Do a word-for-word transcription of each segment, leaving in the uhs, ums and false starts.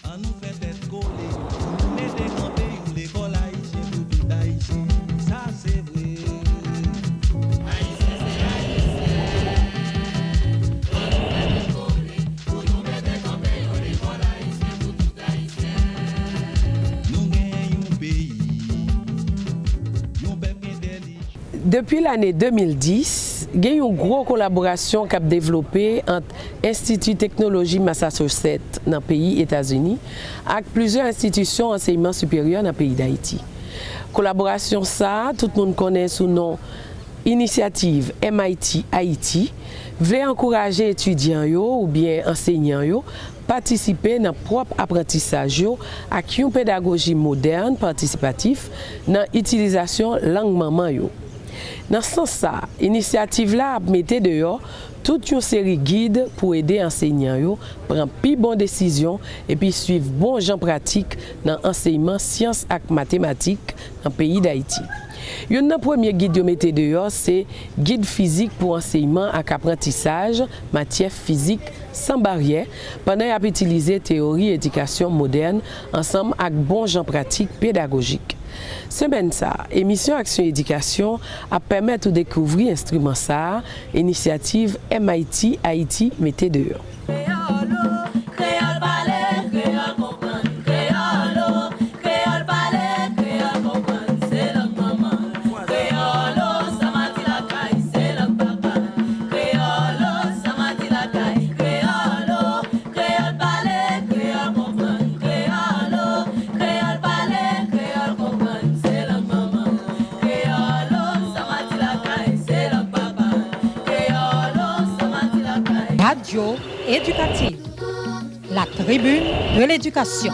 Ann nou fè tèt kole, pou nou mete kanpe yon lekòl ayisyen pou tout Ayisyen. Sa se vre. Nou gen yon peyi, yon pèp entèlijan. Depi lane de mil dis, gen yon gwo kolaborasyon k ap devlope ant Enstiti Teknoloji Massachusetts nan peyi Etazini ak plizyè enstitisyon ansèyman siperyè nan peyi Dayiti. Kolaborasyon sa a, tout moun konnen sou non Inisyativ M I T Haiti, vle ankouraje etidyan yo oubyen ansenyan yo patisipe nan pwòp aprantisaj yo ak yon pedagoji modèn patisipatif nan itilizasyon lang manman yo. Nan sans sa a, inisyativ la ap mete deyò tout yon seri gid pou ede ansenyan yo pran pi bon desizyon epi swiv bon jan pratik nan ansèyman syans ak matematik nan peyi Dayiti. Youn nan premye gid yo mete deyò se Gid Fizik pou Ansèyman ak Aprantisaj, Matyè Fizik San Baryè, pandan y ap itilize teyori edikasyon modèn ansanm ak bon jan pratik pedagojik. Semèn sa a, emisyon Aksyon Edikasyon ap pèmèt ou dekouvri enstriman sa a, inisyativ M I T Haiti mete deyò. Kreyòl pale, kreyòl konprann, kreyòl o, kreyòl pale, kreyòl konprann, se lang manman. Kreyòl o, sa mati lakay, se lang papa. Kreyòl o, sa mati lakay, kreyòl o, kreyòl pale, kreyòl konprann, kreyòl o, kreyòl pale, kreyòl konprann, se lang manman. Kreyòl o, sa mati lakay, se lang papa. Kreyòl o, sa mati lakay. Radio éducative, la tribune de l'éducation.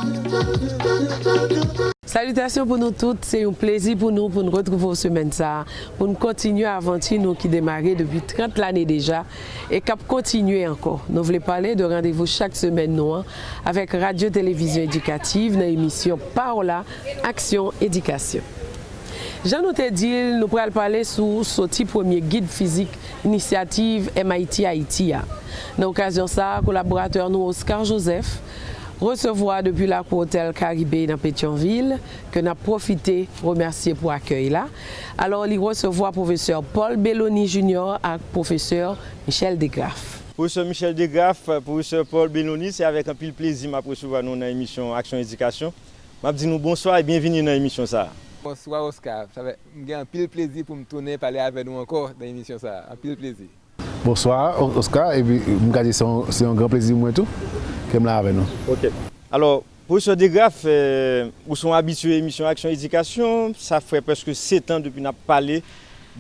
Salitasyon pou nou tout, se yon plezi pou nou pou n retwouve w semèn sa a, pou n kontinye avanti nou ki demare depi trant lane deja e k ap kontinye ankò. Nou vle pale de randevou chak semèn nou an avèk Radyo Televizyon Edikativ nan emisyon Paola Aksyon Edikasyon. Jan nou te di l, nou pral pale sou soti premye gid fizik inisyativ M I T Haiti a. Nan okazyon sa a, kolaboratè nou Oscar Joseph resevwa depi lakou Otèl Karibe nan Petyonvil, ke n ap pwofite remèsye pou akèy la. Alò, li resevwa pwofesè Paul Bellony Junior ak pwofesè Michel Degraff. Pwofesè Michel Degraff, pwofesè Paul Bellony, se avèk anpil plezi m ap resevwa nou nan emisyon Aksyon Edikasyon. M ap di nou bonswa e byenvini nan emisyon sa a. Bonswa, Oscar. Sa fè m gen anpil plezi pou m tounen pale avè nou ankò nan emisyon sa a. Anpil plezi. Bonswa, O-, Oscar, epi m ka di se yon, se yon gran plezi pou mwen tou ke m la avè nou. Ok. Alò, pwofesè Degraff, eh, ou se yon abitye emisyon Aksyon Edikasyon. Sa fè prèske sèt an depi n ap pale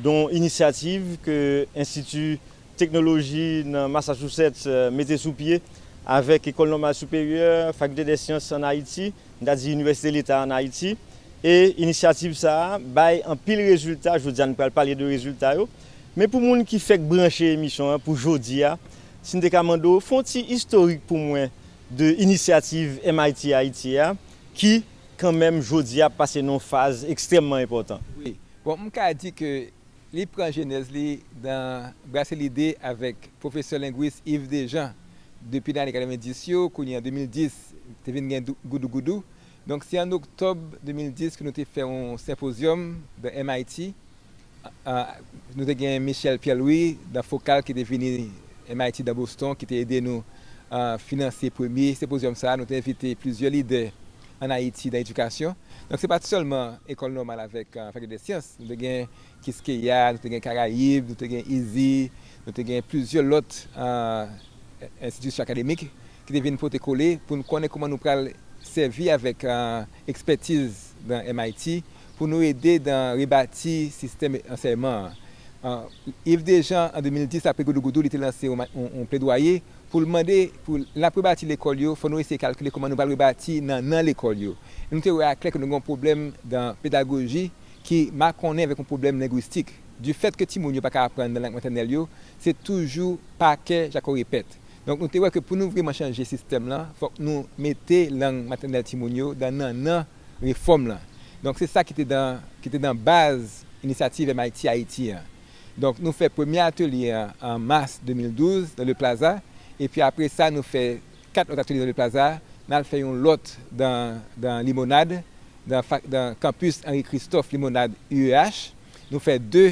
de yon inisyativ ke Enstiti Teknoloji nan Massachusetts, eh, mete sou pye avèk Ecole Normale Supérieure, Faculté des Sciences en Haïti, m ta di Inivèsite Leta ann Ayiti, e inisyativ sa a bay anpil rezilta. Jodi a, nou pral pale de rezilta yo. Men pou moun ki fèk branche emisyon an pou jodi a, si n te ka mande w, fè yon ti istorik pou mwen de inisyativ M I T Haiti a, ki, kanmenm, jodi a ap pase nan yon faz ekstrèmman enpòtan. Wi. Bon, m ka di ke li pran jenèz li nan brase lide avèk pwofesè lengwis Yves Dejean depi nan ane katrevenndis yo, kounye a de mil dis, te vin gen dou-, goudougoudou. Donk, se an oktòb de mil dis ke nou te fè yon senpozyòm nan M I T. A, nou te gen Michel Pierre-Louis nan Fokal ki te vini M I T nan Boston, ki te ede nou, a, finanse premye senpozyòm sa a. Nou te envite plizyè lidè ann Ayiti nan edikasyon. Donk, se pa t sèlman Ecole Normale avèk, a, Faculté des Sciences. Nou te gen Kiskeya, nou te gen Karayib, nou te gen Izi, nou te gen plizyè lòt, a, enstitisyon akademik ki te vin pote kole pou n konnen kòman nou pral sèvi avèk, a, ekspètiz nan M I T pou nou ede nan rebati sistèm ansèyman an. A, Yves Dejean, an de mil dis, apre goudougoudou, li te lanse yon ma-, yon, yon pledwaye pou l mande, pou l ap rebati lekòl yo, fò nou eseye kalkile kòman nou pral rebati nan, nan lekòl yo. E nou te wè aklè ke nou gen yon pwoblèm nan pedagoji ki makonnen avèk yon pwoblèm lengwistik. Difèt ke timoun yo pa ka aprann nan lang matènèl yo, se toujou pa kè, jako repèt. Donk, nou te wè ke pou nou vrèman chanje sistèm lan, fòk nou mete lang matènèl timoun yo nan nannan refòm lan. Donk, se sa ki te nan, ki te nan baz inisyativ M I T Ayiti an. Donk, nou fè premye atelye an an mas de mil douz nan Le Plaza, epi apre sa, nou fè kat lòt atelye nan Le Plaza, N al fè yon lòt dan, dan Limonad, dan, fak- dan kanpis Henri Christophe Limonad U E H. Nou fè de,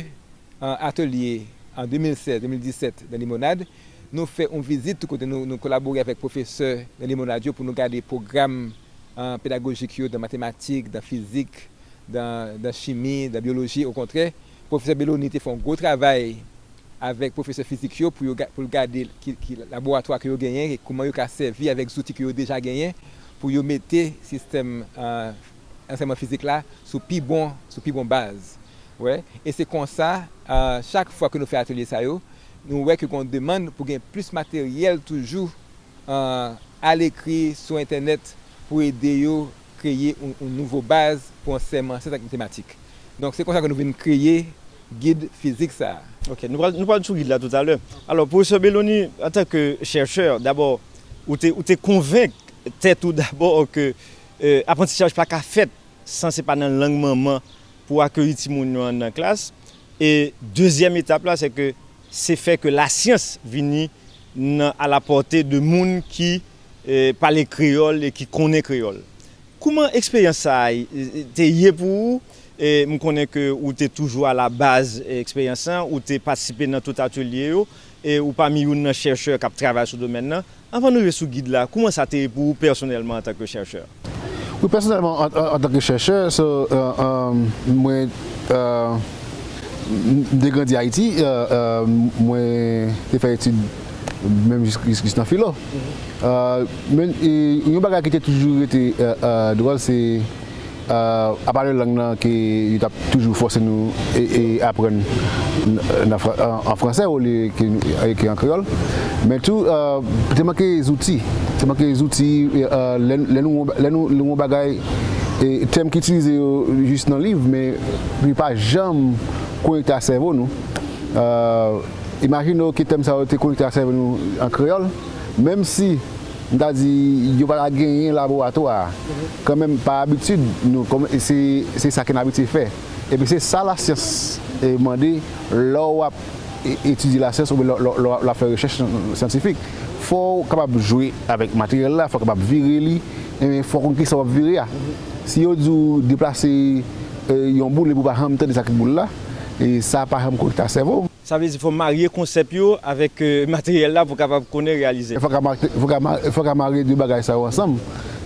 euh, atelye an de mil sèz, de mil disèt dan Limonad. Nou fè yon vizit tout kote, nou, nou kolabore avèk pwofesè nan Limonad yo pou nou gade pwogram, euh, pedagojik yo dan matematik, dan fizik, dan, dan chimi, dan byoloji. Okontrè, pwofesè Belloni te fè yon gwo travay avèk pwofesè fizik yo pou yo ga- pou l gade ki, ki laboratwa ke yo genyen e kòman yo ka sèvi avèk zouti ke yo deja genyen pou yo mete sistèm, euh, ansèyman fizik la sou pi bon, sou pi bon baz. Wè, e se konsa, euh, chak fwa ke nou fè atelye sa yo, nou wè ke gen yon demann pou gen plis materyèl toujou, euh, alekri, sou entènèt, pou ede yo kreye yon, yon nouvo baz pou ansèyman syans ak matematik. Donk, se konsa ke nou vin kreye gid fizik sa a. Ok, nou pral, nou pral sou gid la toutalè. Alò, pwofesè Belloni, antanke chèchè, dabò, ou te, ou te konvenk tèt ou dabò ke, euh, aprantisaj pa ka fèt san se pa nan lang manman pou akeyi timoun yo nan klas. E dezyèm etap la, se ke se fè ke lasyans vini nan, à la portée de moun ki, eh, pale kreyòl e ki konnen kreyòl. Kouman eksperyans sa a, eh, te ye pou ou? E m konnen ke ou te toujou a la baz, eh, eksperyans lan, ou te patisipe nan tout atelye yo, e ou pami youn nan chèchè k ap travay sou domèn nan. Anvan nou rive sou gid la, kouman sa te ye pou ou pèsonèlman antanke chèchè? Wi, pèsonèlman, an, an, antanke chèchè, so, euh, euh, mwen, euh, m te grandi Ayiti, euh, euh, mwen te fè etid menm jis, jis, jis nan filo. Euh, men, e, yon bagay ki te toujou rete, euh, euh, dwòl, se, euh, apa de lang nan ke yo t ap toujou fòse nou e, e aprann n- nan fra- an, an fransè olye ke, ke an kreyòl. Men tou, euh, te manke zouti. Te manke zouti, euh, lè, lè nou, lè nou, lè nou bagay, e tèm ki itilize yo jis nan liv, men li pa janm konekte a sèvo nou. Euh, imajine w ke tèm sa yo te konekte a sèvo nou an kreyòl, menm si m ta di, yo pa ta genyen laboratwa a. Kanmenm, pa abitid, nou, kòm, se, se sa ke n abitye fè. Epi se sa lasyans, e, mande lè w ap, e, etidye lasyans oubyen lè, lè, lè w ap fè rechèch syantifik. Fò w kapab jwe avèk materyèl la, fò w kapab vire li, e, fò w konn kisa w ap vire a. Si yo di w deplase, e, yon boul epi w pa janm tande sa k boul la, e sa pa janm konekte a sèvo w. Sa vle di fò w marye konsèp yo avèk, euh, materyèl la pou w kapab konnen reyalize. Fò w ka ma- fò w ka ma- fò w ka mare de bagay sa yo ansanm.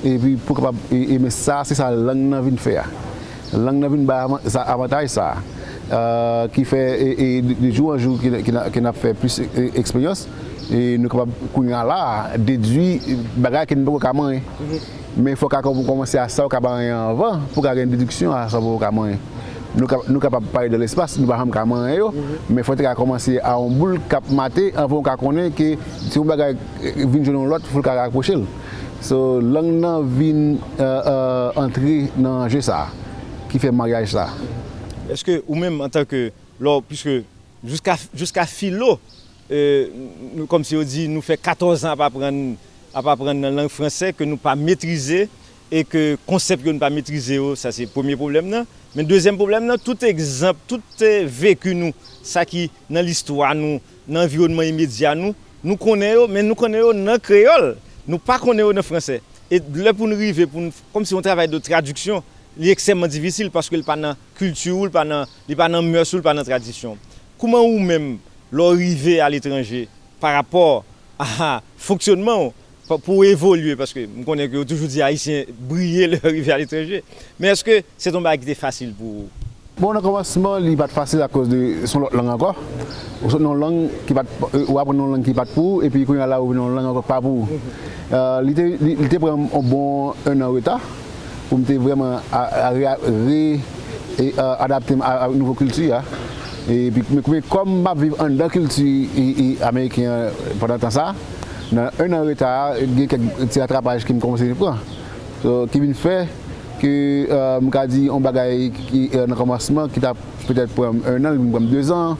Epi pou w kapab, e, e, men sa, se sa lang nan vin fè a. Lang nan vin bay avan- sa, avantaj sa a. Euh, ki fè, e, e, de, de jou an jou ke, ke, n a- ke n ap fè plis, e, eksperyans, e nou kapab kounye a la a dedui bagay ke nou poko ka manyen. Men fò w ka kòm- kòmanse a sa w ka manyen anvan pou w ka gen dediksyon a sa w poko ka manyen. Nou ka- nou kapab pale de lespas, nou pa janm ka manyen yo, men fò w te ka kòmanse a yon boul k ap mate anvan w ka konnen ke si yon bagay, eh, vin jwenn yon lòt, fò l ka rapwoche l. So, lang nan vin, eh, eh, antre nan je sa a, ki fè maryaj sa a. Èske ou menm, antanke, lò, piske jiska, jiska filo, eh, nou, kòmsi yo di, nou fè katòz an ap aprann, ap aprann nan lang fransè ke nou pa metrize e ke konsèp yo nou pa metrize yo, sa se premye pwoblèm nan. Men dezyèm pwoblèm nan, tout egzanp, tout, eh, veki nou, sa ki nan listwa nou, nan anviwònman imedya nou, nou konnen yo, men nou konnen yo nan kreyòl. Nou pa konnen yo nan fransè. E lè pou n rive, pou n, kòmsi yon travay de tradiksyon, li ekstrèmman difisil paske li pa nan kilti w, li pa nan, li pa nan mès ou, li pa nan tradisyon w. Kouman ou menm, lè w rive aletranje, pa rapò a fonksyònman w, pa- pou w evolye, paske m konnen ke yo toujou di Ayisyen briye lè yo rive aletranje. Men èske se t yon bagay ki te fasil pou ou? Bon, nan kòmansman, li pa t fasil akoz de se yon lòt lang ankò. Ou sot nan yon lang ki pa t, ou aprann yon lang ki pa t pou ou, epi kounye a la, ou vin yon lang ankò k pa pou ou. Euh, li te, li, li te pran m yon bon ennan reta pou m te vrèman a- a- re, re- e, euh, adapte m a, a nouvo kilti a. Epi, men, men kòm m ap viv anndan kilti, e, e, ameriken an pandan tan sa, nan ennan reta a, gen kèk ti ratrapaj ke m kòmanse pran. So, ki vin fè ke, euh, m ka di yon bagay ki, euh, nan kòmansman, ki t ap petèt pran m ennan, li vin pran m dezan.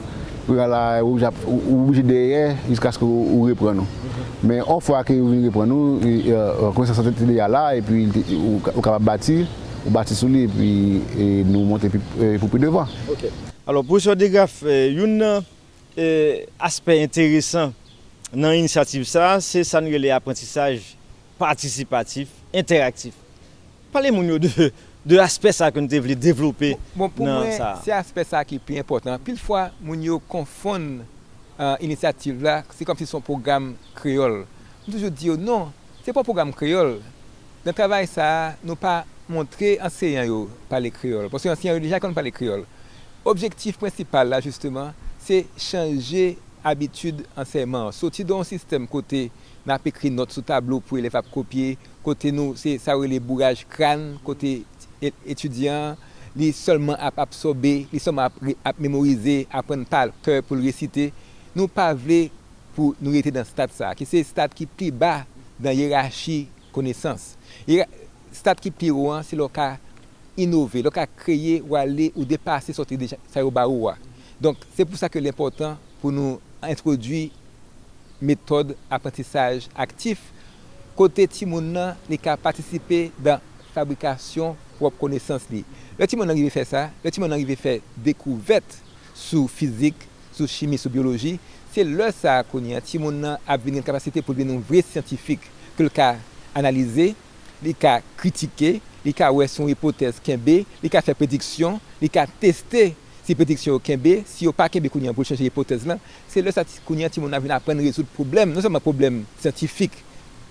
Kounye a la, ou oblije ap- ou, ou oblije dèyè jiskaske ou, ou reprann ou. Men yon fwa ke ou vin reprann ou, e, e, konesans lan te deja la, epi li te- ou, ou kapab bati, ou bati sou li, epi, e, nou monte pi, e, pou pi devan. Ok. Alò, pwofesè DeGraff, e, youn nan, e, aspè enteresan nan inisyativ sa a, se sa n rele aprantisaj patisipatif, entèraktif. Pale moun yo de, de aspè sa ke nou te vle devlope Bon, pou nan mwen, sa. Se aspè sa ki pi enpòtan. Anpil fwa, moun yo konfonn uh, inisyativ la, se kòmsi se yon pwogram kreyòl. M toujou di yo non, se pa yon pwogram kreyòl. Nan travay sa a, nou pa montre anseyan yo pale kreyòl, paske anseyan yo deja konn pale kreyòl. Objektif prensipal la, jisteman, se chanje abitid ansèyman an. Soti de yon sistèm kote n ap ekri nòt sou tablo pou elèv ap kopye, kote nou, se sa yo rele bouraj kràn, kote e- etidyan an, li sèlman ap absòbe, li sèlman ap, re- ap memorize, aprann pa kè pou l resite. Nou pa vle pou nou rete nan stad sa a, ki se stad ki pi ba nan yerachi konesans. Yera- Stad ki pi wo an, se lè w ka inove, lè w ka kreye, w ale, ou depase sa w te deja, sa yo ba ou a. Donk, se pou sa ke l enpòtan pou nou entwodui metòd aprantisaj aktif, kote timoun nan, li ka patisipe dan fabrikasyon pwòp konesans li. Lè timoun nan rive fè sa, lè timoun nan rive fè dekouvèt sou fizik, sou chimi, sou byoloji, se lè sa a kounye a, timoun nan ap vin gen kapasite pou l vin yon vre syantifik, ke l ka analize, li ka kritike, li ka wè si yon ipotèz kenbe, li ka fè prediksyon, li ka teste si prediksyon yo kenbe, si yo pa kenbe kounye a pou l chanje ipotèz lan. Se lè sa ti- kounye a timoun nan vin aprann rezoud pwoblèm, non sèlman pwoblèm syantifik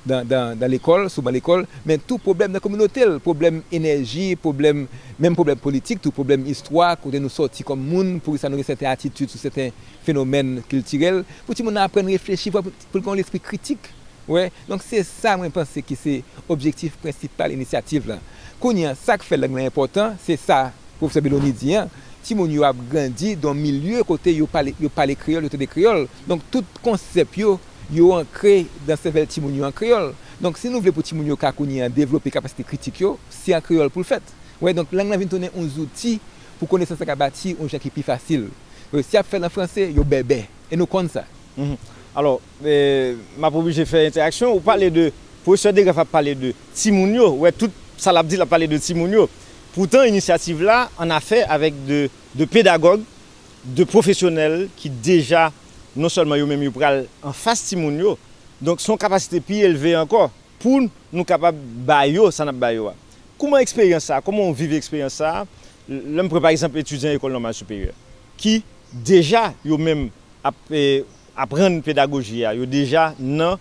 dan, dan, dan lekòl, sou ban lekòl, men tou pwoblèm nan kominote l, pwoblèm enèji, pwoblèm, menm pwoblèm politik tou, pwoblèm istwa, kote nou sòti kòm moun, poukisa nou gen sèten atitid sou sèten fenomèn kiltirèl, pou timoun nan aprann reflechi, pou, pou l gen yon lespri kritik. Wè, donk se sa mwen panse ki se objektif prensipal inisyativ lan. Kounye a, sa k fè lang lan enpòtan, se sa pwofesè Belony di an, timoun yo ap grandi dan yon milye kote yo pale, yo pale kreyòl, yo tande kreyòl. Donk tout konsèp yo, yo ankre dan sèvèl timoun yo an kreyòl. Donk si nou vle pou timoun yo ka kounye a devlope kapasite kritik yo, se an kreyòl pou l fèt. Wè, donk lang lan vin tounen yon zouti pou konesans lan ka bati yon jan ki pi fasil. Wè, si y ap fè l an franse, yo bèbè. E nou konn sa. Mhm. Alò, eh, m ap oblije fè entèraksyon. Ou pale de, pwofesè Degraff ap pale de timoun yo. Wè, tout sa l ap di, l ap pale de timoun yo. Poutan, inisyativ la annafè avèk de, de pedagòg, de pwofesyonèl ki deja, non sèlman yo menm yo pral anfas timoun yo. Donk, se yon kapasite pi elve ankò pou nou kapab ba yo sa n ap ba yo a. Kouman eksperyans sa a? Kòman w viv eksperyans sa a? Lè m pran, pa egzanp, etidyan Ecole Normale Supérieure, ki deja, yo menm, ap eh, aprann pedagoji a, yo deja nan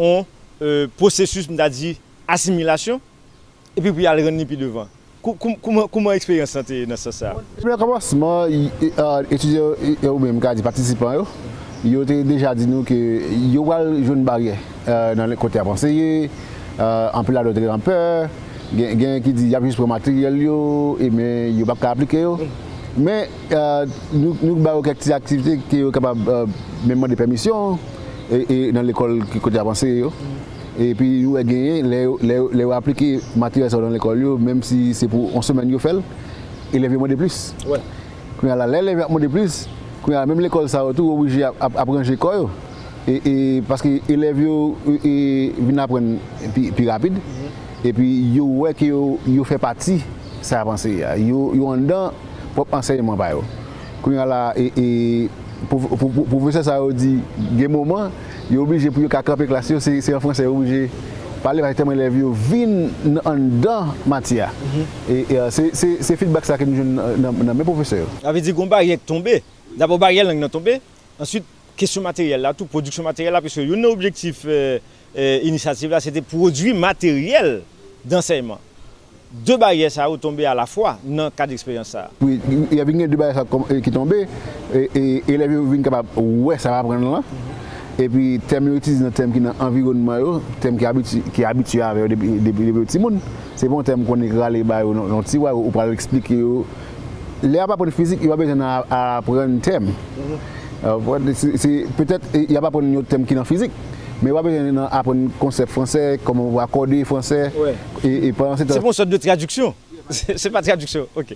yon eh, pwosesis, m ta di, asimilasyon, epi pou y al rann li pi devan. Kou- kou- Kouman, kouman eksperyans lan te ye nan sans sa a? Depi nan kòmansman, etidyan yo, oubyen m ka di patisipan yo, yo te deja di nou ke yo pral jwenn baryè nan kote y ap anseye, anpil ladan yo te gentan pè, gen, gen ki di y ap jis pran materyèl yo, men yo p ap ka aplike yo. Men, nou, nou ba yo kèk ti aktivite ke yo kapab menm mande pèmisyon nan lekòl kote y ap anseye yo. Epi ou wè genyen, lè, lè, lè yo aplike materyèl sa yo nan lekòl yo, menm si se pou yon semèn yo fè l, elèv yo mande plis. Kounye a la, lè elèv yo ap mande plis, kounye a la, menm lekòl sa yo tou oblije ap, ap, ap ranje kò yo. E, e, paske elèv yo e, e, vin aprann pi, pi rapid, epi yo wè ke yo, yo fè pati sa y ap anseye a. Yo, yo anndan pwòp ansèyman pa yo. Kounye a la, e, e, pwofesè, pwofesè sa yo di gen moman yo oblije pou yo ka kanpe klas yo, se an fransè yo oblije pale paske tèlman elèv yo vin anndan matyè a. E se fidbak sa ke nou jwenn nan men pwofesè yo. Sa vle di gen yon baryè k tonbe. Dabò baryè lang nan tonbe, answit kesyon materyèl la tou, pwodiksyon materyèl la, piske youn nan objektif inisyativ la se te pwodui materyèl dansèyman. De baryè sa yo tonbe alafwa nan kad eksperyans sa a. Wi, y a vin gen de baryè sa ki tonbe, e elèv yo vin kapab wè sa y ap aprann lan. Epi tèm yo itilize nan tèm ki nan anviwònman yo, tèm ki abitye avè yo depi yo timoun. Se pa yon tèm ou konnen k rale ba yo nan tiwa, ou pral eksplike yo. Lè y ap aprann fizik, yo pa bezwen nan aprann tèm. Petèt y ap aprann yon tèm ki nan fizik, men yo pa bezwen nan aprann konsèp fransè, kòman pou akòde fransè. E pandan se tan. Se pa yon sòt de tradiksyon. Se pa tradiksyon. Ok.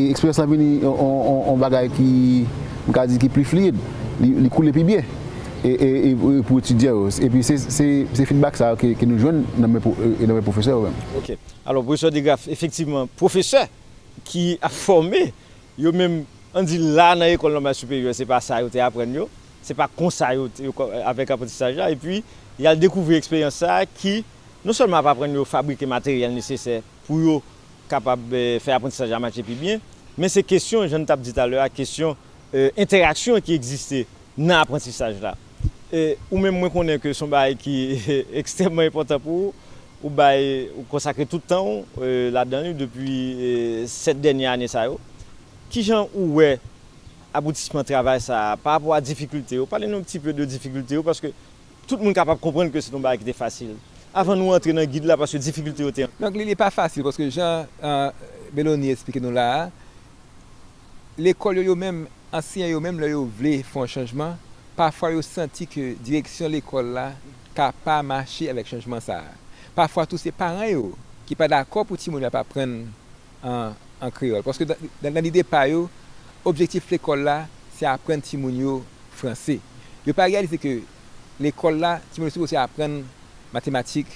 Eksperyans lan vini yon bagay ki, m ka di, ki pli fliyid. Li koule pi byen pou etidyan yo. Epi se fidbak sa yo ke nou jwenn nan men pwofesè yo menm. Ok. Alò, Pwofesè Degraff, efektivman, pwofesè ki ap fòme, yo menm, ann di la nan Ecole Normale Supérieure, se pa sa yo te aprann yo, se pa konsa yo, avèk aprantisaj la, epi y al dekouvri eksperyans sa a ki non sèlman ap aprann yo fabrike materyèl nesesè pou yo kapab, eh, fè aprantisaj la mache pi byen, men se kesyon, jan n t ap di talè a, kesyon, eh, entèraksyon ki egziste nan aprantisaj la. Eh, ou menm, mwen konnen ke se yon bagay ki ekstrèmman enpòtan pou ou, ou bay, ou konsakre tout tan w, eh, ladan li depi, eh, sèt dènye ane sa yo. Kijan ou wè aboutisman travay sa a, pa rapò a difikilte yo? Pale nou yon ti pe de difikilte yo, paske tout moun kapab konprann ke se t on bagay ki te fasil. Avan nou antre nan gid la, paske difikilte yo te anpil. Donk, li, li pa fasil, paske jan, eh, Melanie esplike nou la a, lekòl yo, yo menm, anseyan yo menm, lè yo vle fè yon chanjman, pafwa yo santi ke direksyon lekòl la ka pa mache avèk chanjman sa a. Pafwa tou, se paran yo ki pa dakò pou timoun yo ap aprann an, an kreyòl. Paske dan, dan, dan lide pa yo, objektif lekòl la, se aprann timoun yo franse. Yo pa reyalize ke lekòl la, timoun yo sipoze aprann matematik,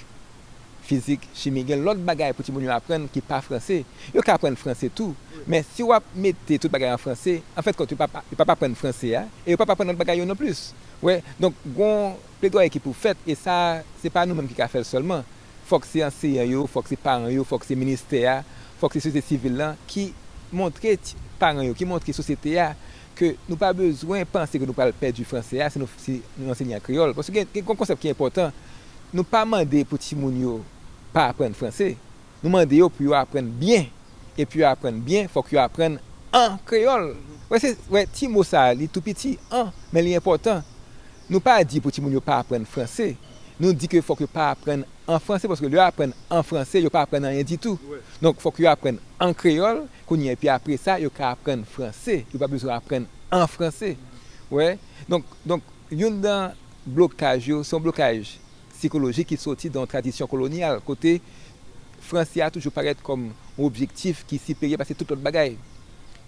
fizik, chimi. Gen lòt bagay pou timoun yo aprann ki pa franse. Yo ka aprann franse tou, men si w ap mete tout bagay an franse, an fen de kont, yo p ap, yo p ap aprann franse a, e yo p ap aprann lòt bagay yo non plis. Wè, donk, gon pledwaye ki pou fèt, e sa, se pa nou menm ki ka fè l sèlman. Fòk se anseyan yo, fòk se paran yo, fòk se ministè a, fòk se sosyete sivil lan ki montre ti, paran yo, ki montre sosyete a ke nou pa bezwen panse ke nou pral pèdi franse a si nou, si nou anseye an kreyòl. Paske gen, gen yon konsèp ki enpòtan. Nou pa mande pou timoun yo pa aprann franse. Nou mande yo pou yo aprann byen. E pou yo aprann byen, fòk yo aprann an kreyòl. Wè, se, wè, ti mo sa a, li tou piti, an, men li enpòtan. Nou pa di pou timoun yo pa aprann franse. Nou di ke fòk yo pa aprann an franse, paske lè yo aprann an franse, yo pa aprann anyen ditou. Donk, fòk yo aprann an kreyòl, kounye a, epi apre sa, yo ka aprann franse. Yo pa bezwen aprann an franse. Wè. Donk, donk, youn nan blokaj yo, se yon blokaj sikolojik ki soti nan yon tradisyon kolonyal, kote franse a toujou parèt kòm yon objektif ki siperyè pase tout lòt bagay.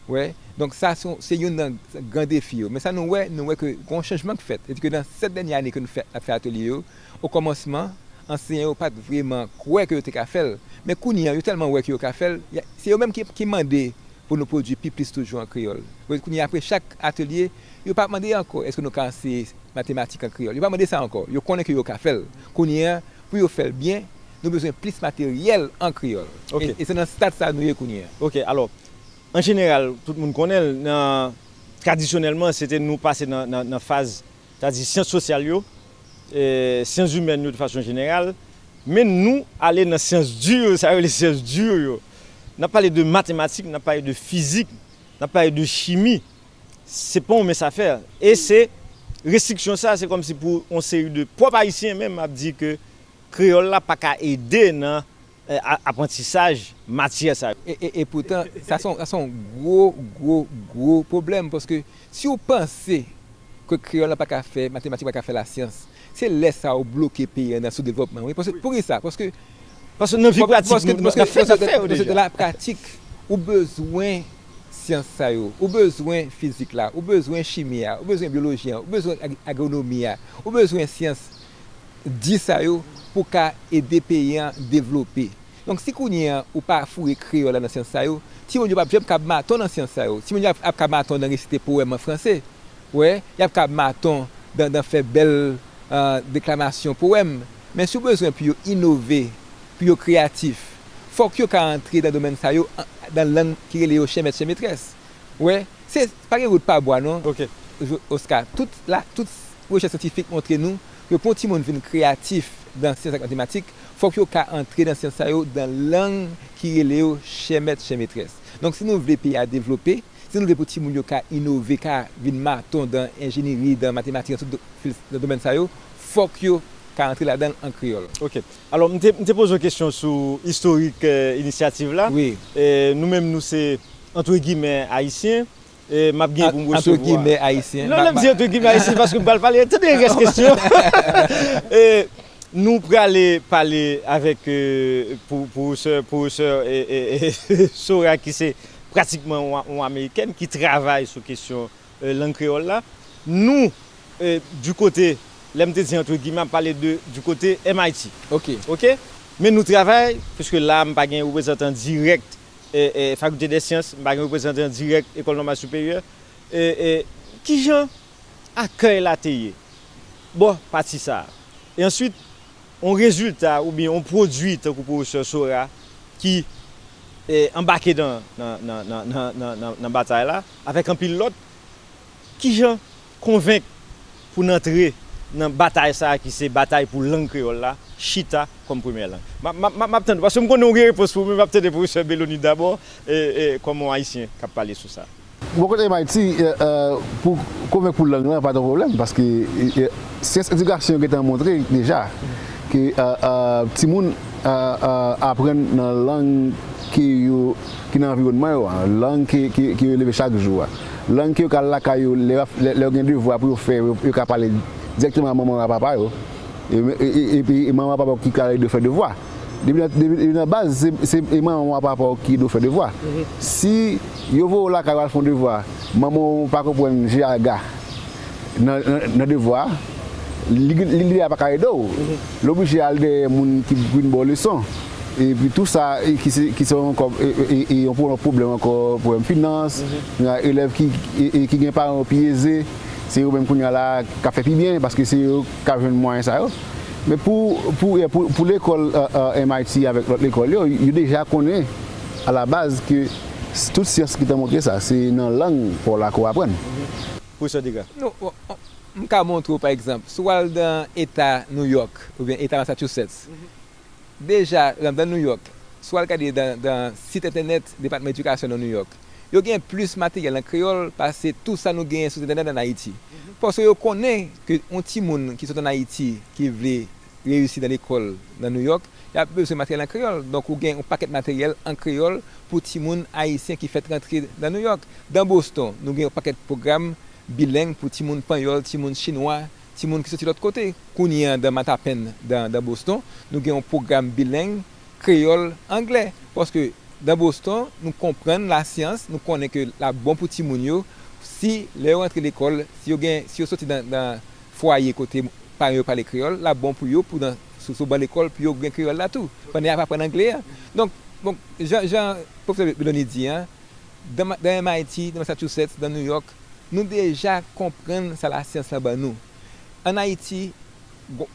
Wè. Donk, sa, se yon, se youn nan gran defi yo. Men sa nou wè, nou wè ke gen yon chanjman k fèt. Sètadi ke nan sèt dènye ane ke nou fè, ap fè atelye yo, okòmansman, anseyan yo pa t vrèman kwè ke yo te ka fè l. Men kounye a, yo tèlman wè ke yo ka fè l, y a, se yo menm ki, ki mande pou nou pwodui pi plis toujou an kreyòl. Kounye a, apre chak atelye, yo pa mande ankò, èske nou ka anseye matematik an kreyòl? Yo pa mande sa ankò. Yo konnen ke yo ka fè l. Kounye a, pou yo fè l byen, nou bezwen plis materyèl an kreyòl. Ok. E, e se nan stad sa a nou ye kounye a. Ok, alò, an jeneral, tout moun konnen l, nan, tradisyonèlman, se te nou pase nan, nan, nan faz, sètadi syans sosyal yo, e, syans imèn yo de fason jeneral, men nou ale nan syans di yo, sa yo rele syans di yo. N ap pale de matematik, n ap pale de fizik, n ap pale de chimi. Se pa yon mens afè. E se restriksyon sa, se kòmsi pou yon seri de pwòp Ayisyen menm ap di ke kreyòl la pa ka ede nan, eh, a-, aprantisaj matyè sa yo. E, e, e poutan, sa se yon, sa se yon gwo, gwo, gwo pwoblèm, paske si w panse ke kreyòl la pa ka fè matematik, pa ka fè lasyans, se lè sa a w bloke peyi a nan soudevlòpman, wi. Paske, poukisa? Paske, paske nan vi pratik, paske, nou, nou, paske, n ap fè, n ap fè yo deja. Nan pratik, ou bezwen syans sa yo, ou bezwen fizik la, ou bezwen chimi a, ou bezwen byoloji a, ou bezwen ag-, agwonomi a, ou bezwen syans di sa yo pou ka ede peyi a devlope. Donk, si kounye a ou pa foure kreyòl la nan syans sa yo, timoun yo p ap janm kab maton nan syans sa yo. Timoun yo ap, ap kab maton nan resite powèm an franse. Wè, y ap kab maton nan, nan fè bèl, eh, deklamasyon powèm. Men si w bezwen pou yo inove, pou yo kreyatif, fòk yo ka antre nan domèn sa yo, an, nan lang ki rele yo chen mèt, chen metrès. Wè, se, pa gen wout pa bwa non. Ok. Jo-, Oscar, tout la, tout rechèch syantifik montre nou ke pou yon timoun vin kreyatif nan syans ak matematik, fòk yo ka antre nan syans sa yo nan lang ki rele yo chen mèt, chen metrès. Donk, si nou vle peyi a devlope, si nou vle pou timoun yo ka inove, ka vin maton nan enjenyeri, nan matematik, nan tout do-, fil-, nan domèn sa yo, fòk yo ka antre ladan l an kreyòl. Ok. Alò, m te, m te poze yon kesyon sou istorik, eh, inisyativ la. Wi. Eh, nou menm, nou se, antre gimè, ayisyen. E m ap gen pou m resevwa. Antre gimè, ayisyen. Non, lè m di antre gimè, ayisyen, paske m pral pale, tande rès kesyon. E nou prale pale avèk, eh, pwo-, pwofesè, pwofesè, eh, eh, eh, Sora, ki se pratikman yon, yon amerikèn ki travay sou kesyon, eh, lang kreyòl la. Nou, eh, du kote, lè m te di antre gimè, m ap pale de, du kote M I T. Ok. Ok? Men nou travay, piske la, m pa gen reprezantan dirèk, eh, eh, Faculté des Sciences, m pa gen reprezantan dirèk École Normale Supérieure. Eh, eh, kijan akèy la te ye bò pati sa a? E answit, yon rezilta oubyen yon pwodui tankou pwofesè Sora ki eh, anbake nan, nan, nan, nan, nan, nan, nan, nan batay la, avèk anpil lòt, kijan konvenk pou n antre nan batay sa a ki se batay pou lang kreyòl la chita kòm premyè lang? M ap, m ap, m ap, m ap tande, paske m konnen w gen repons pou mwen, m ap tande pwofesè Belony dabò, e, e, kòm yon Ayisyen k ap pale sou sa. Bò kote M I T, eh, eh, pou konvenk pou lang lan, pa t yon pwoblèm, paske, eh, eh, syans edikasyon gentan montre deja ke, eh, eh, timoun, eh, eh, aprann nan lang ke yo, ki nan anviwònman yo a, lang ke, ke, ke yo leve chak jou a, lang ke yo ka al lakay yo, lè, lè, lè yo gen devwa pou yo fè, yo, yo ka pale dirèkteman a manman yo, a papa yo. E, e, e, epi e manman papa ki kare de fè devwa. Depi nan, depi, depi nan baz, se, se e manman w a papa w ki ede w fè devwa. Si yo voye w lakay w al fè yon devwa, manman w pa konprann G A G A nan, nan, nan devwa a, li, li, li pa ka ede w. L oblije al dèyè moun ki vin ba w leson. Epi tou sa, e, ki se, ki se ankò, e, e, e, e yon pwoblèm ankò, pwoblèm finans, elèv ki, e, e, ki gen paran yo pi eze, se yo menm kounye a la k ap fè pi byen, paske se yo k ap jwenn mwayen sa yo. Men pou, pou, pou, pou lekòl, eh, eh, M I T avèk lòt lekòl yo, yo deja konnen alabaz ke s-, tout syans ki te montre sa, se nan lang pa w la ke w aprann. Pwofesè Degas. Non, bon, m ka montre w, pa egzanp, si w al nan eta New York oubyen eta Massachusetts, deja, nan, nan New York, si w al gade nan, nan sit entènèt Depatman Edikasyon nan New York, yo gen plis materyèl an kreyòl pase tou sa nou genyen sou sit entènèt ann Ayiti. Paske yo konnen ke yon timoun ki sot ann Ayiti, ki vle reyisi nan lekòl nan New York, y ap bezwen materyèl an kreyòl. Donk, ou gen yon pakèt materyèl an kreyòl pou timoun ayisyen ki fèk rantre nan New York. Nan Boston, nou gen yon pakèt pwogram bileng pou timoun panyòl, timoun chinwa, timoun ki soti lòt kote. Kounye a, nan Mattapan, nan, nan Boston, nou gen yon pwogram bileng, kreyòl, anglè. Paske nan Boston, nou konprann lasyans, nou konnen ke l ap bon pou timoun yo, si lè yo rantre lekòl, si yo gen, si yo soti nan, nan fwaye kote paran yo pale kreyòl, l ap bon pou yo, pou nan, sou, sou ban lekòl, pou yo gen kreyòl la tou, pandan y ap aprann anglè a. Donk, bon, jan, jan pwofesè Belony di an, nan, nan M I T, nan Massachusetts, nan New York, nou deja konprann sa lasyans lan ban nou. Ann Ayiti, pou,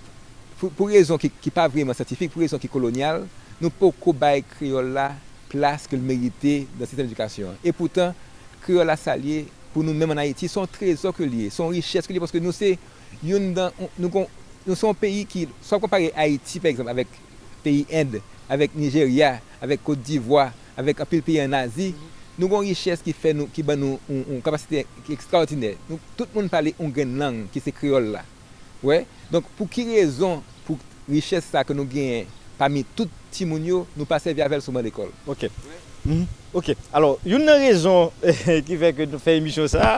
pou rezon ki, ki pa vrèman syantifik, pou rezon ki kolonyal, nou poko bay kreyòl la plas ke l merite nan sistèm edikasyon an. Epoutan, kreyòl la sa l ye, pou nou menm ann Ayiti, se yon trezò ke l ye, se yon richès ke l ye, paske nou se youn nan, nou gon, nou se yon peyi ki, si w ap konpare Ayiti, pa egzanp, avèk peyi End, avèk Nijerya, avèk Kot Divwa, avèk anpil peyi ann Azi, nou gon richès ki fè nou, ki ban nou yon, yon kapasite ki ekstraòdinè. Nou, tout moun pale yon grenn lang, ki se kreyòl la. Wè. Donk, pou ki rezon, pou richès sa ke nou genyen pami tout timoun yo, nou pa sèvi avè l sou ban lekòl? Ok. Mhm. Ok. Alò, youn nan rezon ki fè ke nou fè emisyon sa a,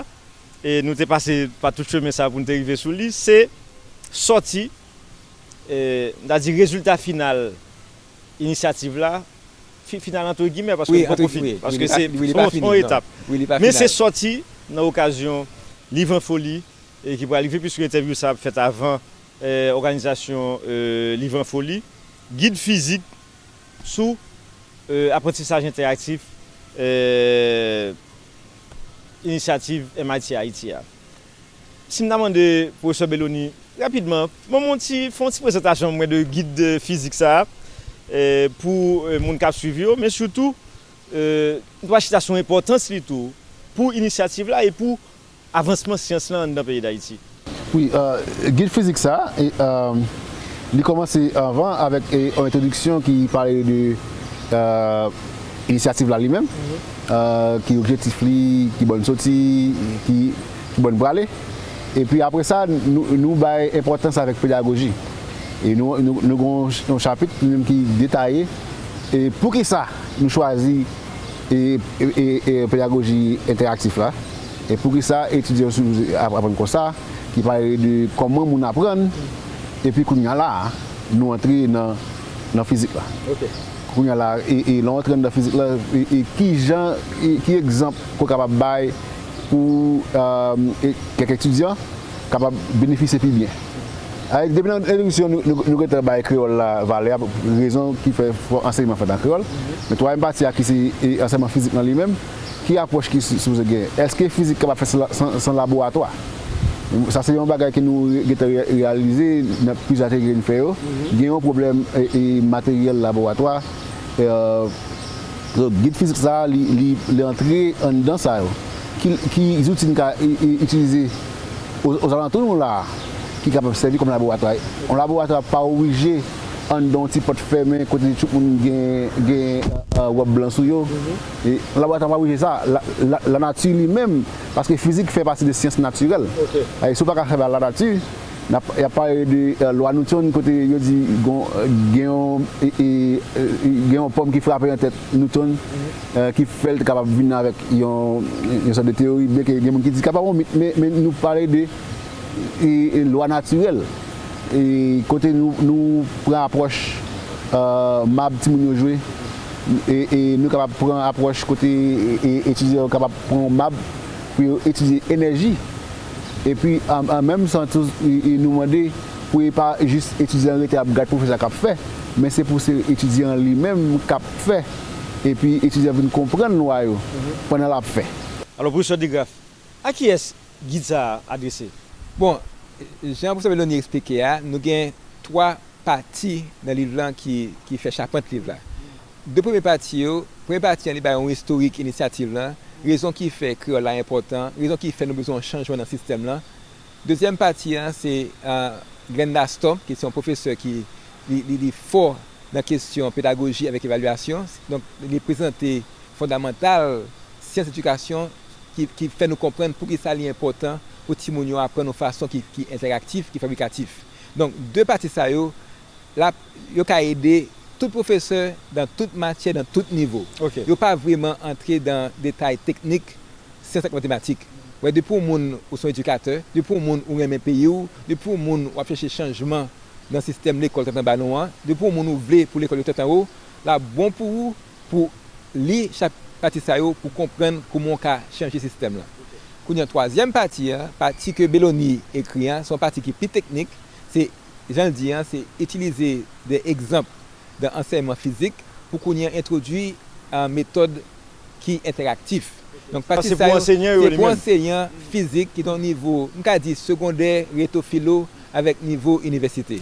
e nou te pase pa tout chemen sa a pou n te rive sou li, se sòti, e, n ta di rezilta final inisyativ la, fi-, final antre gimè, paske li poko fini, paske se yon etap. Men se sòti nan okazyon Liv an Foli, e ki pral rive, piske entèvyou sa ap fèt avan, e, òganizasyon, e, Liv an Foli, gid fizik sou, e, aprantisaj entèraktif, e, inisyativ M I T Haiti a. Si m ta mande pwofesè Belony, rapidman, ban m yon ti, fè yon ti prezantasyon mwen de gid, e, fizik sa a, e, pou, e, moun k ap swiv yo, men sitou, e, nou va chita sou enpòtans li tou pou inisyativ la e pou avansman syans lan anndan peyi Dayiti. Wi, e, gid fizik sa a, e, e, li kòmanse anvan avèk, e, yon entwodiksyon ki pale de, e, inisyativ la li menm, e, ki objektif li, ki bò n soti, ki, ki bò n prale. Epi apre sa, nou, nou bay enpòtans avèk pedagoji. E nou, nou, nou gen yon chapit li menm ki detaye, e poukisa nou chwazi e, e, e, e pedagoji entèraktif la. E poukisa etidyan yo sipoze ap-, aprann konsa, ki pale de kòman moun aprann, epi kounye a la a, nou antre nan, nan fizik la. Ok. Kounye a la, e, e lè w antre anndan fizik la, e, e ki jan, e ki egzanp ke w kapab bay pou, e, kèk etidyan kapab benefisye pi byen. Depi nan entwodiksyon, nou, nou, nou gentan bay kreyòl la valè a, rezon ki fè fò ansèyman fèt an kreyòl. Men twazyèm pati a ki se, e, ansèyman fizik lan li menm, ki apwòch ki si-, sipoze genyen? Èske fizik kapab fèt san, san, san laboratwa? Sa se yon bagay ke nou re- gentan re- reyalize nan plizyè ateliye nou fè yo. Gen yon pwoblèm e, e, materyèl laboratwa. E, e, gid fizik sa a, li, li, li antre anndan sa yo. Ki, ki zouti n ka e, e, itilize o- ozalantou nou la a, ki kapab sèvi kòm laboratwa. Yon laboratwa pa oblije anndan yon ti pòt fèmen kote tout moun gen, gen e, e, wòb blan sou yo. E, yon laboratwa pa oblije sa. La, la, lanati li menm, paske fizik fè pati de syans natirèl. E si w pa ka sèvi a lanati, n ap, y ap pale de e, lwa Newton, kote yo di gon- gen yon e, e, e, gen yon pòm ki frape nan tèt Newton, e, ki fè l te kapab vin avèk yon, yon sòt de teyori, byenke gen moun ki di kapab yon mit, men, men nou pale de e, e, lwa natirèl. E, kote nou, nou pran apwòch e, mab timoun yo jwe, e, e nou kapab pran apwòch kote e, e, etidyan yo kapab pran mab pou yo etidye enèji. Epi, an, an menm san tou, e, e nou mande pou e pa jis etidyan an rete ap gad pwofesè a k ap fè, men se pou se etidyan an li menm k ap fè. Epi etidyan an vin konprann lwa yo pandan l ap fè. Alò, Pwofesè DeGraff, a kiyès gid sa a adrese? Bon, jan Pwofesè Bellony eksplike a, nou gen twa pati nan liv lan ki, ki fè chapant liv la. De premye pati yo, premye pati an li bay yon istorik inisyativ lan, rezon ki fè kreyòl la enpòtan, rezon ki fè nou bezwen yon chanjman nan sistèm lan. Dezyèm pati an se Glenda Storm, ki se yon pwofesè ki li, li, li fò nan kesyon pedagoji avèk evalyasyon. Donk, li prezante fondamantal syans edikasyon ki, ki fè nou konprann poukisa li enpòtan pou timoun yo aprann yon fason ki, ki entèraktif, ki fabrikatif. Donk, de pati sa yo, l ap, yo ka ede tout pwofesè dan tout matyè, dan tout nivo. Yo pa vrèman antre dan detay teknik syans ak matematik. Wè, depi yon moun ou se yon edikatè, depi yon moun ou renmen peyi w, depi yon moun w ap chèche chanjman nan sistèm lekòl tèt anba nou an, depi yon moun ou vle pou lekòl yo tèt anwo, l ap bon pou ou pou li chak pati sa yo pou konprann kouman w ka chanje sistèm lan. Kounye a, twazyèm pati a, pati ke Bellony ekri an, se yon pati ki pi teknik, se, jan l di an, se itilize de egzanp dan ansèyman fizik pou kounye a entwodui metòd ki entèraktif. Donk, pati sa yo, se pou ansenyan fizik ki nan nivo, m ka di, segondè, reto filo, avèk nivo inivèsite.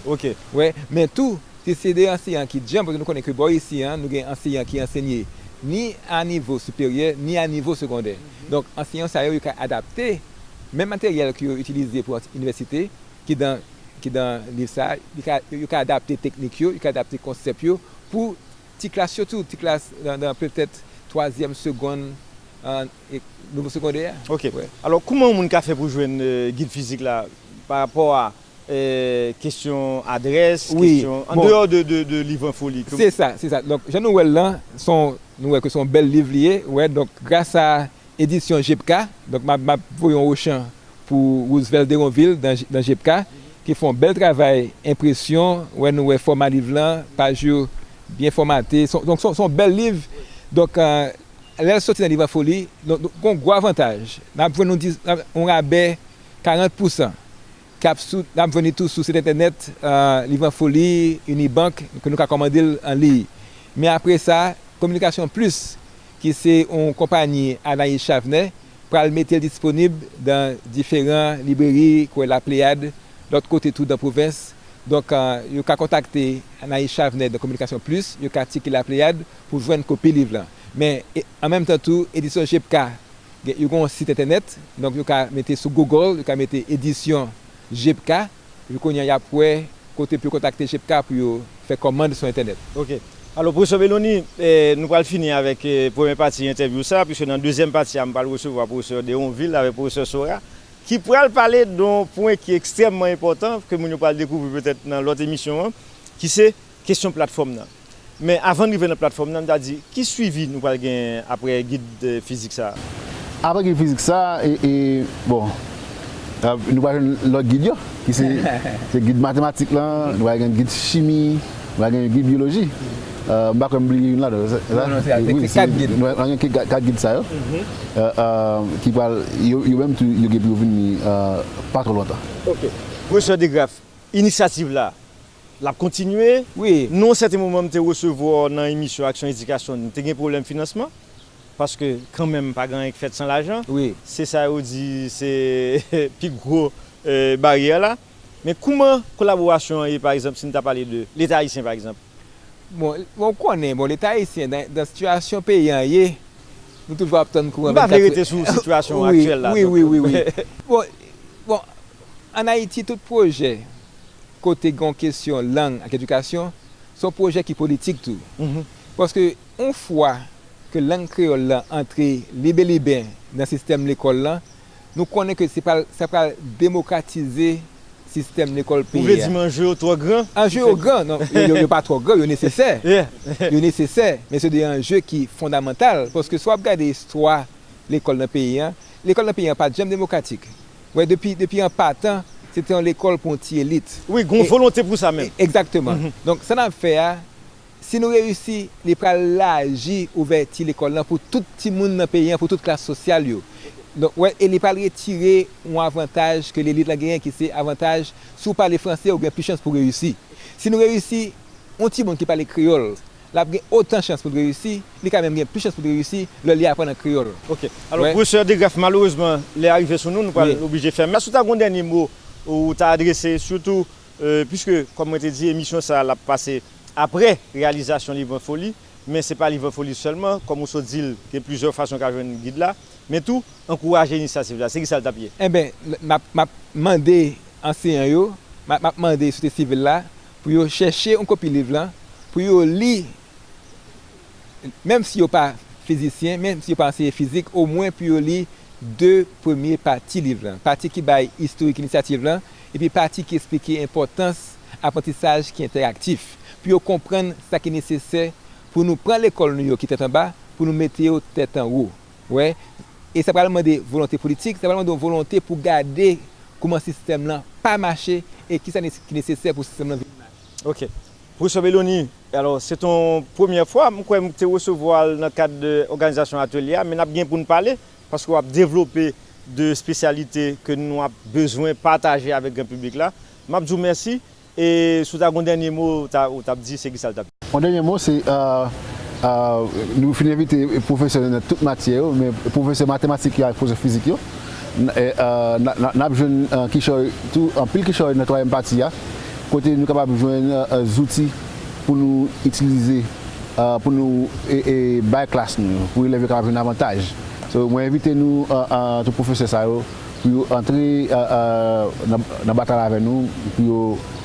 Wè, men tou, si se de anseyan ki djanm, paske nou konnen ke bò isi an, nou gen anseyan ki ansenye ni a nivo siperyè, ni a nivo segondè. Donk, anseyan sa yo, yo ka adapte menm materyèl ke yo itilize pou inivèsite, ki dan, ki dan liv sa a, yo ka, yo ka adapte teknik yo, yo ka adapte konsèp yo pou ti klas yo tou, ti klas nan, nan petèt twazyèm segonn, nivo segondè a. Ok. Alò, kouman yon moun ka fè pou jwenn gid fizik la pa rapò a kesyon adrès, kesyon an deyò de, de, de liv an foli? Se sa, se sa. Donk, jan nou wè l lan, se yon, nou wè ke se yon bèl liv li ye. Wè, donk, gras a edisyon Jepka, donk, m ap, m ap voye yon ochan pou Roosevelt Deronville dan, dan Jepka, ki fè yon bèl travay enpresyon. Wè, nou wè fòma liv lan, paj yo byen fòmate. Donk, se yon bèl liv. Donk, lè l soti nan liv an foli, donk, gen yon gwo avantaj. N ap jwenn yon, yon rabè karant pousan k ap sou, n ap jwenn li tou sou sit entènèt Liv an Foli, Unibank, ke nou ka kòmande l an liy. Men apre sa, Kominikasyon Plis, ki se yon konpayi Anaïs Chavenay, pral mete l disponib dan diferan libreri, kwè La Pléiade, lòt kote tou dan pwovens. Donk, yo ka kontakte Anaïs Chavenay dan Kominikasyon Plis, yo ka tcheke La Pléiade pou jwenn kopi liv lan. Men, an menm tan tou, edisyon Jepka, yo gen yon sit entènèt, donk yo ka mete sou Google, yo ka mete edisyon Jepka, epi kounye a y ap wè kote pou yo kontakte Jepka pou yo fè kòmand sou entènèt. Ok. Alò, Pwofesè Bellony, nou pral fini avèk premye pati entèvyou sa a, piske nan dezyèm pati a, m pral resevwa Pwofesè Deronville avèk Pwofesè Sora, ki pral pale de yon pwen ki ekstrèmman enpòtan, ke moun yo pral dekouvri petèt nan lòt emisyon an, ki se kesyon platfòm nan. Men avan n rive nan platfòm nan, m ta di, ki swivi nou pral gen apre gid fizik sa a? Apre gid fizik sa a, e, e, bon, nou pral jwenn lòt gid yo, ki se, se gid matematik lan, nou pral gen gid chimi, nou pral gen gid byoloji. M pa kwè m bliye youn ladan yo, se sa? Non, non, se kat gid. Nou pral gen kat gid sa yo, ki pral, yo, yo menm tou, yo gen pou yo vini pa twò lontan. Ok. Pwofesè DeGraff, inisyativ la, l ap kontinye. Wi. Nan yon sèten moman, m te resevwa w nan emisyon Aksyon Edikasyon, nou te gen pwoblèm finansman, paske kanmenm, pa gen anyen k fèt san lajan. Wi. Se sa yo di, se pi gwo euh, baryè la. Men kouman kolaborasyon an ye, pa egzanp, si n ta pale de Leta ayisyen, pa egzanp? Bon, bon, ou konnen, bon, Leta ayisyen, nan, nan sitiyasyon peyi an ye, nou toujou ap tann kouran M pa vle vennkat rete sou sitiyasyon Wi, aktyèl la, wi, donk. wi, wi, wi. Bon, bon, ann Ayiti, tout pwojè kote gen kesyon lang ak edikasyon, se yon pwojè ki politik tou. Mhm. Paske, yon fwa ke lang kreyòl la antre libeliben nan sistèm lekòl la, nou konnen ke se pral, sa pral demokratize sistèm lekòl peyi a. Ou vle di m anje yo twò gran? Anje yo gran, non, yo, yo, yo pa twò gran, yo nesesè. Yeah. Yo nesesè, men se de anje ki fondamantal, paske si w ap gade istwa lekòl nan peyi a, lekòl nan peyi a pa t janm demokratik. Wè, depi, depi an patan, se te yon lekòl pou yon ti elit. Wi, gen yon E- volonte pou sa menm. E- Egzakteman. Mhm. Donk, sa n ap fè a, si nou reyisi, li pral laji ouvèti lekòl lan pou tout timoun nan peyi an, pou tout klas sosyal yo. Donk, wè, e li pral retire yon avantaj ke lelit lan genyen, ki se avantaj, si w pale franse, ou gen plis chans pou reyisi. Si nou reyisi, yon timoun ki pale kreyòl, l ap gen otan chans pou l reyisi, li ka menm gen plis chans pou l reyisi lè li aprann an kreyòl. Ok. Alò, Wè. Pwofesè Degraff, malerezman, lè a rive sou nou, nou pral Wi. oblije fèmen. Èske w ta gen yon dènye mo ou ta adrese, sitou, euh, piske, kòm mwen te di, emisyon sa a, l ap pase apre reyalizasyon Liv an Foli, men se pa Liv an Foli sèlman, kòm ou sot di l, gen plizyè fason w ka jwenn gid la, men tou, ankouraje inisyativ la. Se ki sa l t ap ye? Enben, l- m ap, m ap mande anseyan yo, m ap, m ap mande sosyete sivil la, pou yo chèche yon kopi liv lan, pou yo li, menm si yo pa fizisyen, menm si yo pa anseye fizik, omwen pou yo li de premye pati liv lan. Pati ki bay istorik inisyativ lan, epi pati ki esplike enpòtans aprantisaj ki entèraktif, pou yo konprann sa ki nesesè pou nou pran lekòl nou yo ki tèt anba, pou nou mete yo tèt anwo. Wè, e sa pral mande volonte politik, sa pral mande yon volonte pou gade kouman sistèm lan pa mache e kisa nes- ki nesesè pou sistèm lan vin mache. Ok. Pwofesè Bellony, alò, se t yon premyè fwa, m kwè m te resevwa l nan kad de òganizasyon atelye a, men n ap gen pou n pale, paske w ap devlope de espesyalite ke nou ap bezwen pataje avèk gran piblik la. M ap di w mèsi, e si w ta gen yon dènye mo, w ta, w t ap di, se ki sa l t ap ye? Yon dènye mo, se, euh, euh, nou fin envite pwofesè nan tout matyè yo, men pwofesè matematik yo ak pwofesè fizik yo, n- e, euh, n- n- n ap jwenn, euh, kichòy, tou, anpil kichòy nan twazyèm pati a, kote nou kapab jwenn, euh, euh, zouti pou nou itilize, euh, pou nou, e, e, bay klas nou yo, pou elèv yo kapab jwenn avantaj. So, mwen envite nou, euh, euh, tout pwofesè sa yo, pou yo antre, euh, euh, nan, nan batay avè nou, pou yo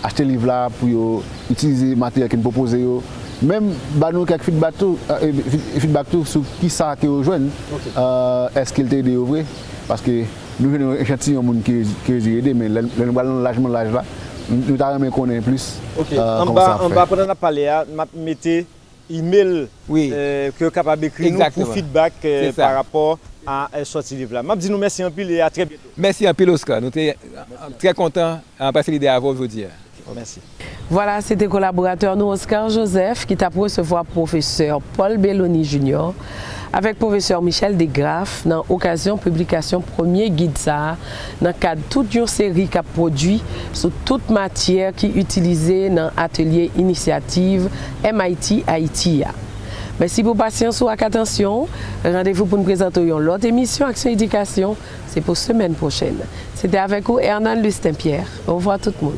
achte liv la, pou yo itilize materyèl ke n pwopoze yo. Menm ba nou kèk feedback tou, euh, feed- feedback tou sou kisa ke yo jwenn, Ok. euh, èske l te ede yo vre? Paske nou jwenn yon echantiyon moun ke, ke Jezi ede, men lè, lè nou pral nan lajman laj la, nou, nou ta renmen konnen plis, Ok. euh, kòman Anba, sa ap fè. Anba, pandan n ap pale a, m ap mete email, Wi. euh, ke yo kapab ekri nou pou Egzakteman. feedback, euh, Se sa. pa rapò a, euh, sòti liv la. M ap di nou mèsi anpil e a trè byento. Mèsi anpil, Oscar. Nou te, euh, trè kontan, euh, pase lide avè w jodi a. Mèsi. Vwala, se te kolaboratè nou Oscar Joseph ki t ap resevwa pwofesè Paul Bellony Junior avèk pwofesè Michel Desgraff nan okazyon piblikasyon premye gid sa a nan kad tout yon seri k ap pwodui sou tout matyè ki itilize nan atelye inisyativ M I T Ayiti a. Mèsi pou pasyans ou ak atansyon w. Randevou pou n prezante w yon lòt emisyon Aksyon Edikasyon, se pou semèn pwochèn. Se te avèk ou Hernan Lustin Pierre. Orevwa tout moun.